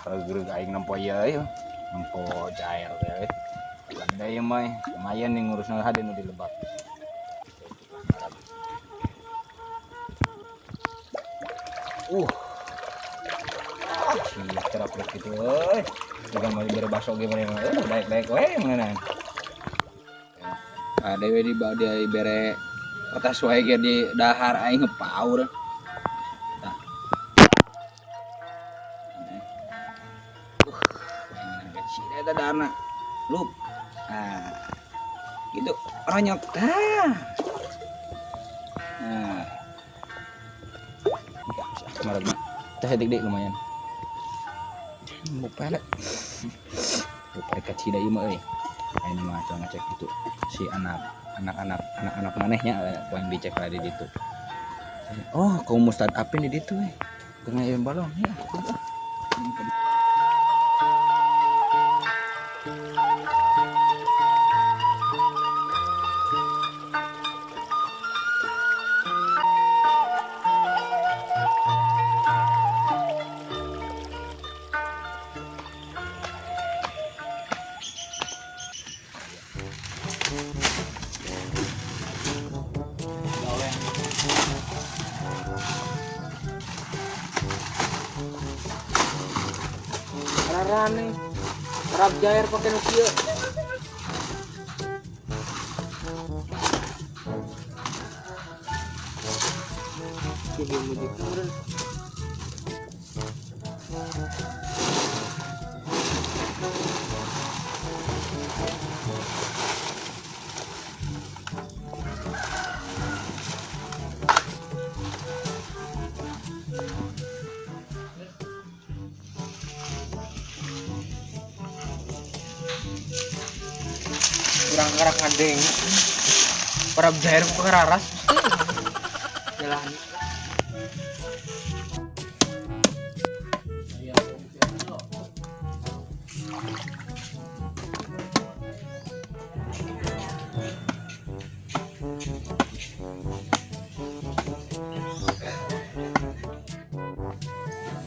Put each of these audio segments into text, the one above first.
Regreg aing nempo ieu euy. Nempo jair teh. Gede ieu mah lumayan nih ngurusna hade nu di lebak. Uh. Si terap gitu euy. Juga mau diberi bakso ge meureun euy, daek-daek we mengeunaan. Ah dewe di dia bere kertas wae ge di dahar aing ngepaur. Tah. Aing kecil eta daharna. Lup. Nah. Gitu ronyok. Tah. Nah. Kemarin mah teh deui lumayan. Buka lah. Buka kacida ieu mah euy. Ayeuna mah coba ngecek itu si anak-anak manehnya yang dicek lah di ditu. Oh, kaum mustadapin di ditu euy. Keur ngayeun balong ya. Rarane rab jair pake nu kieu. Kieu mudik meureun. Kurang karak ngadeng parab jair ku kararas jalan.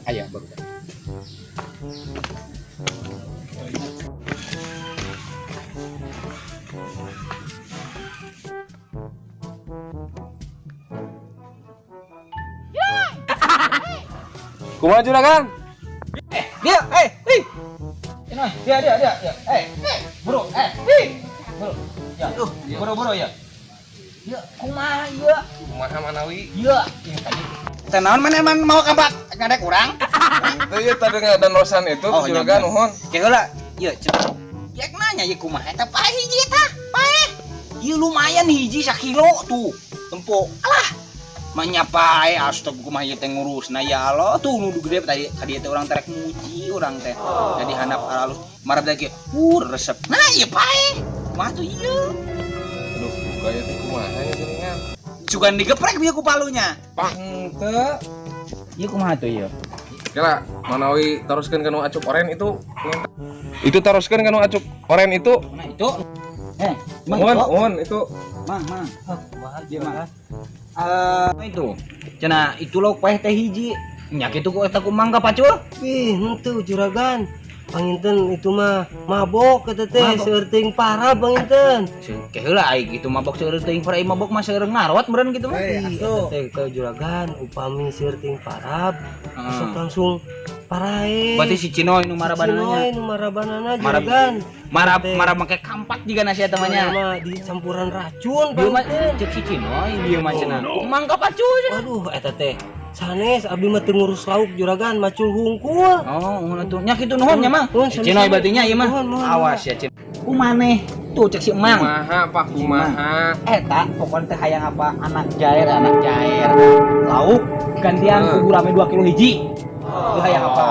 Aya baru. Kumaha juragan? Dia, eh, ih. Ini, dia, dia, dia, dia. Eh, bro, eh, ih. Bro. Ya, bro, bro ya. Ya, kumaha ieu? Kumaha manawi? Ieu, ini tadi. Teh naon maneh man mau kabat ngadek urang? Itu ya tadi ada nosan itu Oh, juragan nyampe. nuhun. Ke heula, ieu cek. Yek nanya ieu kumaha eta paeh hiji eta, paeh. Ieu lumayan hiji sakilo tuh. Tempo. Alah. Manya pae astag kumaha ieu teh ngurusna ya Allah tuh nu gede tadi ka dieu teh urang terek muji urang teh. Jadi handap alus marab teh kieu, resep. Nah ieu pae. Kumaha tuh ieu? Aduh, buka ya teh kumaha nya geuningan. Sugan digeprek bieu ku palunya. Henteu. Ieu kumaha tuh ieu? Kira manawi taroskeun ka nu acup oren itu. Itu taroskeun ka nu acup oren itu. Mana itu? Eh, mang Nuhun, itu. nuhun itu. Mang, mang. Kumaha Ieu mah. Eh, itu. Cenah itu lauk paeh teh hiji. Nya kitu ku eta ku mangga pacul. Ih, henteu juragan. Panginten itu mah mabok eta teh Mabok. seueur teuing parah panginten. Ke heula aing gitu mabok seueur teuing parah mabok mah seueur ngarot meureun gitu mah. Ih, eta teh ke juragan upami seueur teuing parah Heeh. sok langsung parae. Berarti si Cinoy nu Si marabanana. Cinoy nu marabanana Marab- juragan. Marab Teh. marab make kampak jiga nasi eta mah nya. Mah mah dicampuran racun Dieu mah panginten. cek si Cinoy dieu mah cenah. Mangga pacul cenah. Waduh, eta teh sanes abdi mah teu ngurus lauk juragan macul hungkul. Oh, ngono tuh. Nya kitu nuhun nya mah. Nuhun, Si Cinoy sami-sami. berarti nya ieu mah. Nuhun, nuhun, Awas ya Cinoy. Ku maneh tuh cek si Emang. Kumaha Pak kumaha? Eta pokoknya teh hayang apa anak jair anak jair lauk gantian Heeh. ku gurame 2 kilo hiji. Itu hayang apa?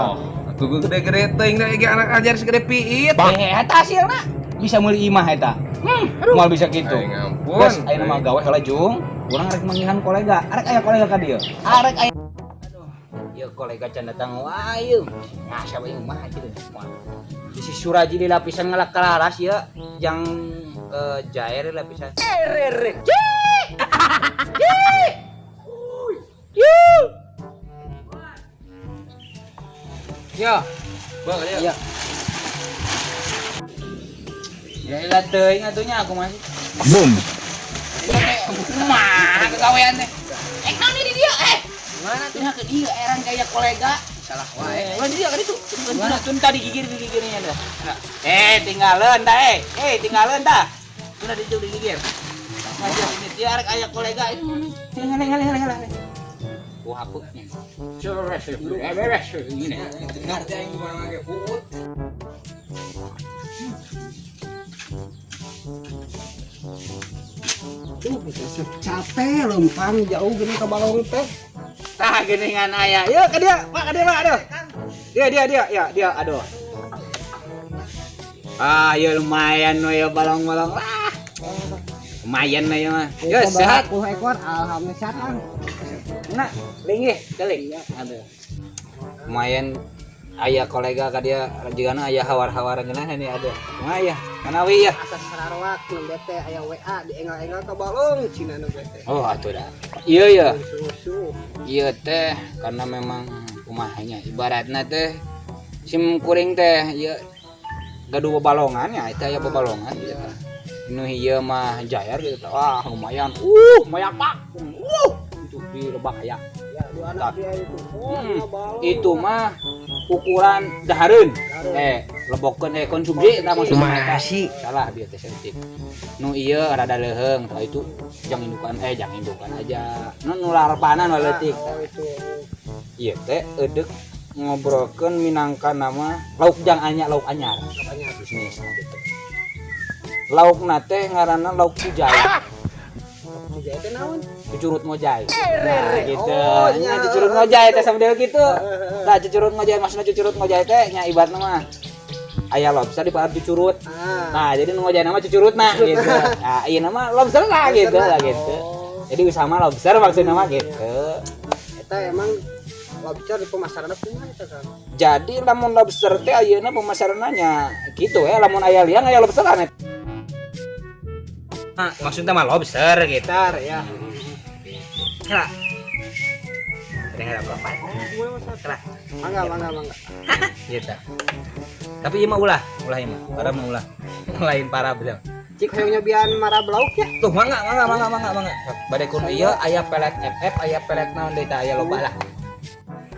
Atuh gede-gede teuing da ge anak ajar segede piit. Eh, eta hasilna bisa meuli imah eta. Moal bisa gitu. Aing ampun. Geus ayeuna mah gawe heula jung. Urang arek manggihan kolega. Arek aya kolega ka dieu. Arek aya. Aduh, ieu kolega can datang wae ieu. Nah, siapa ieu mah kitu. Wah. Di si Suraji di lapisan ngalak kalaras ieu jang jair di lapisan. Ci! Ci! Yu! Ya. Bang, ya. Iya. Ya elah teuing atuh nya aku masih. Boom. Kumaha kegawean teh? Naon di dia eh? Mana tuh ke dia erang kayak kolega. Salah wae. Mana dia kan itu? Mana tuh tadi gigir gigirnya dah. Eh, tinggalan dah eh. Eh, tinggalan dah. Tuh di itu digigir. Masih ini dia arek aya kolega. Ngale ngale ngale ngale. Wah, hapuknya. Ini. Dengar teh aing kumaha ge puut. Tuh, bisa capek lempang jauh gini ke balong teh. Tah geuningan aya. Yuk ke dia, Pak, ke dia, Pak, aduh. Dia dia dia, ya, dia, aduh. Ah, ya lumayan we ya balong-balong lah. Lumayan lah ya mah. Yo sehat. 10 ekor, alhamdulillah sehat Kang. Nah, linggih, deling. Aduh. Lumayan aya kolega ka dia jigana aya hawar-hawar ngeunah ini ada. Kumaha ya? Manawi ya? Asa Sarawak nu bete aya WA di enggal-enggal ke balong cina nu bete. Oh, atuh dah. Iya ya. Susu. Iya teh karena memang kumahanya ibaratna teh sim kuring teh ieu gaduh bebalongan ya eta aya bebalongan gitu tah. Nu ieu mah jair gitu tah. Wah, lumayan. Lumayan pak. Itu di lebak aya. Ya, dua anak dia itu. Oh, dua balong. Itu mah ukuran dahareun. Eh, lebokeun konsumsi tah maksudna eta. Masih. Salah bieu teh sensitif. Nu ieu rada leuheung tah itu jang indukan aja. Nu nu larpanan we leutik. Oh, itu. Ieu teh eudek ngobrolkeun minangka nama lauk jang anyar lauk anyar. Apanya? Bisnis gitu. Laukna teh ngaranna lauk cujai. Cujai teh naon? Cucurut ngojai. Nah, gitu. Oh, Nya nya. cucurut ngojai teh sambil gitu. Nah, cucurut ngojai maksudna cucurut ngojai teh nya ibaratna mah aya lobster di parab cucurut. Ah. Nah, jadi nu ngojai nama cucurutna gitu. Nah, ieu nama lobster lah gitu lah gitu. Oh. Jadi usaha mah lobster maksudna mah gitu. Eta emang lobster di pemasaran kumaha eta Kang? Jadi lamun lobster teh ayeuna pemasarannya gitu ya, lamun aya liang aya lobster aneh. Nah, maksudnya mah lobster gitu. Bentar ya. Kela. Dengar apa? Kela. Mangga, mangga, mangga. Gitu. Tapi ieu mah ulah, ulah ieu mah. Para mah ulah. Lain para betul. Cik hoyong nyobian marab lauk ya. Tuh mangga, mangga, mangga, mangga, mangga. Bade kudu ieu aya pelet FF, aya pelet naon deui tah aya loba lah.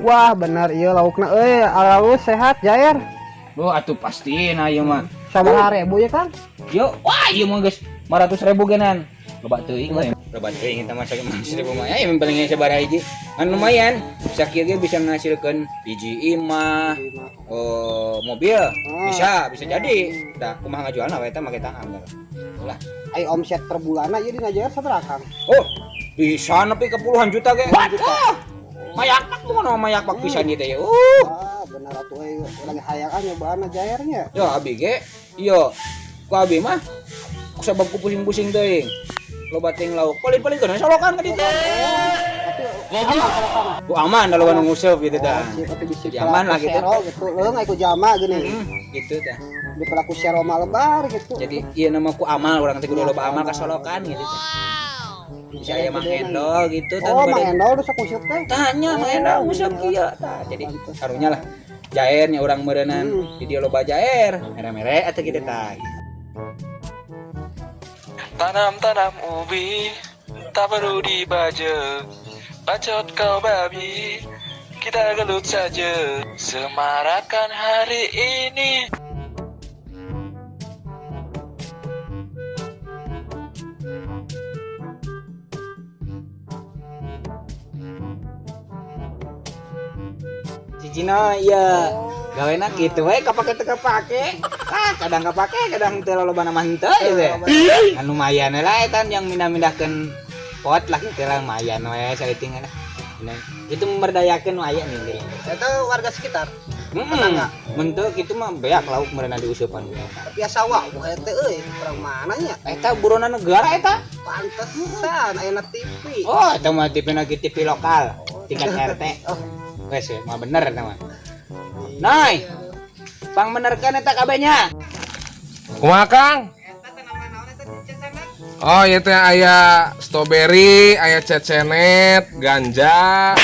Wah, benar ieu laukna euy, alus sehat jair. Duh, atuh pasti nah ieu mah. Sabaraha ribu ya Kang? Yo, wah ieu mah geus 500.000 genan. Loba teuing we. Loba teuing eta mah 100.000 mah. Ya yang penting sabaraha hiji. Kan lumayan. Sakieu ge bisa ngasilkeun hiji imah, oh, mobil. Bisa, bisa jadi. Dah kumaha ngajualna we eta make tangan. Ulah. Ai omset per bulanna ieu dina jair sabaraha Kang? Oh, bisa nepi ke puluhan juta ge. Wah, mayakpak mah mayakpak pisan ieu teh. Ah, benar atuh euy, urang hayang ah nyobaan jairnya. Ya abi ge, iya. Ku abi mah sabab ku pusing-pusing teuing. Loba teuing lauk. Paling-paling kana solokan ka ditu. Tapi aman kalau kamu. Ku aman da loba nu nguseup gitu tah. Oh, tapi bisi Jadi aman lah gitu. Sero gitu. Leuh ku jama gini. Gitu tah. Di pelaku sero mah lebar gitu. Jadi ieu nama ku amal urang teh kudu loba amal ka solokan gitu tah. Bisa aya Mang Endol gitu tah. Oh, Mang Endol geus nguseup teh. Tanya Mang Endol nguseup kieu tah. Jadi karunya lah. Jairnya urang meureunnan di dieu loba jair, mere-mere atuh kitu tah. Tanam-tanam ubi, tak perlu dibaja. Bacot kau babi, kita gelut saja. Semarakan hari ini. Si Cino iya gawena gitu we kapake teu kapake. Ah, kadang kapake, kadang teu lolobana mah henteu gitu ya. Kan lumayan we lah eta yang mindah-mindahkeun pot lah gitu lah lumayan we saeuting lah. Nah, itu memberdayakeun nu aya nih. Eta warga sekitar. Heeh. Mentuk itu mah beak lauk meureunan diuseupan. Tapi asa wah bukan teh euy, urang mana nya? Eta buronan negara eta. Pantesan aya TV. Oh, eta mah TV na TV lokal tingkat RT. Oh. Wes mah bener eta mah. Nay. Pang benerkeun eta kabehnya. Kumaha Kang? Oh, ieu teh aya strawberry, aya cecenet, ganja.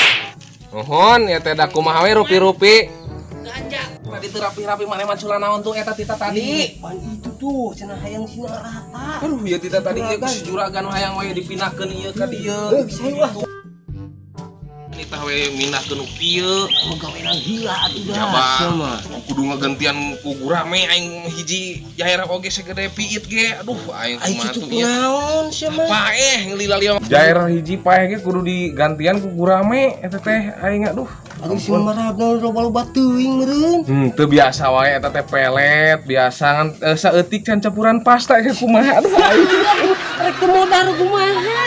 Nuhun, ieu teh da kumaha we rupi-rupi. Ganja. Tadi teu rapi-rapi, maneh macula naon tuh eta tita tadi? Pan itu tuh cenah hayang sina rata. Aduh, ya tita tadi ieu ku si juragan hayang we dipindahkeun ieu ka dieu. Eh, saya wah. Ini tah we mindahkeun nu kieu. Mau gawe nang gila atuh dah. Coba. Sia mah. Kudu ngagantian ku gurame aing hiji jair oge segede piit ge. Aduh, aing Ai kumaha kitu tuh ieu. kunaon sia mah? Paeh ngelila-lila. Jair hiji paeh ge kudu digantian ku gurame eta teh aing, aduh. Aduh, si marabna loba-loba teuing meureun. Teu biasa wae eta teh, pelet biasa ngan saeutik can campuran pasta ge kumaha, aduh aing. Rek teu modar kumaha?